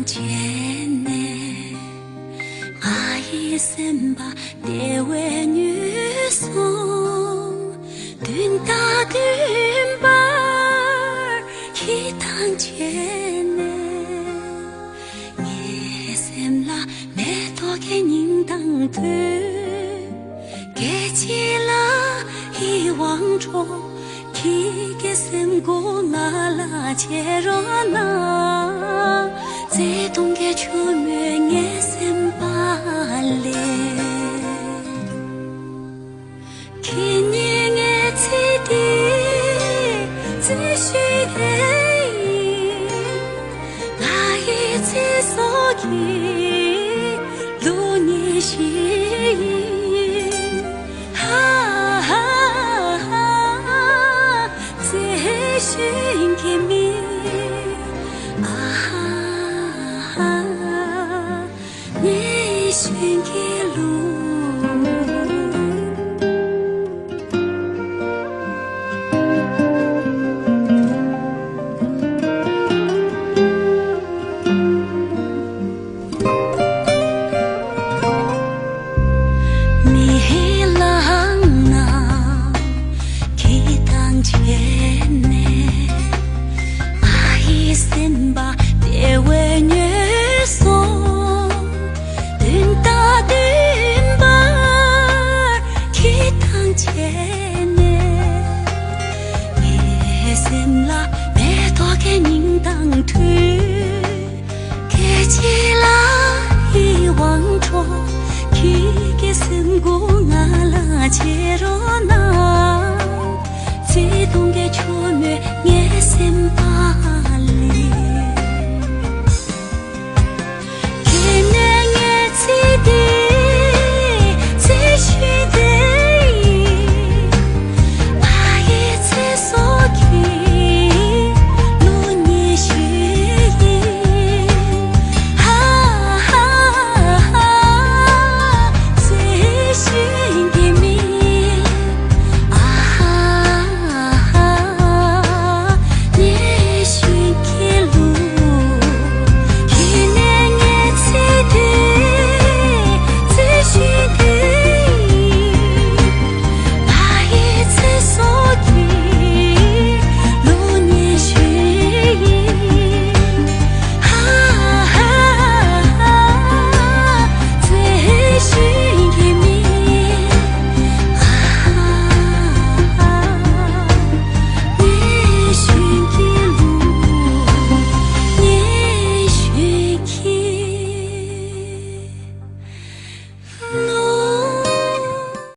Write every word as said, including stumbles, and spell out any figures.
བྱས་ནས། ང་ཡི་སེམས་པ་བདེ་བས་མྱོས་སོང་། བདུན་ཟླ་བདུན་པར་ཁྱེད་དང་མཇལ་ནས། ངའི་སེམས་ལ་མེ་ཏོག་གི་ཉིང་དྭངས་འཐུལ། སྐད་ཅིག་ལ་ཡིད་དབང་འཕྲོག་ཁྱེད་ཀྱི་སེམས་ཁུག་ང་ལ་བྱེད་རོགས་གནང་། བརྩེ་དུང་གི་ཆུ་མོས་ངའི་སེམས་པ་བླུགས། ཁྱེད་ཉིད་ངའི་ཚེ་འདིའི་རྩེ་ཤིང་ཡིན། ང་ཡི་ཚེ་སྲོག་གི་བླུགས་ནས་ཤིག་ཡིན། ཧ་ཧ་ཧ། བརྩེ་ཞིང་གི་མིག་ཨ་ཧ་ཧ། ནས་ཞིང་གི་ལུང་། མིག་ལྷག་ན་ཁྱེད་དང་མཇལ་ནས། ང་ཡི་སེམས་པ་བདེ་བས་མྱོས་སོང་། བདུན་ཟླ་བདུན་པར་ཁྱེད་དང་མཇལ་ནས། ངའི་སེམས་ལ་མེ་ཏོག་གི་ཉིང་དྭངས་འཐུལ། སྐད་ཅིག་ལ་ཡིད་དབང་འཕྲོག་ཁྱེད་ཀྱི་སེམས་ཁུག་ང་ལ་བྱེད་རོགས་གནང་། བརྩེ་དུང་གི་ཆུ་མོས་ངའི་སེམས་པ།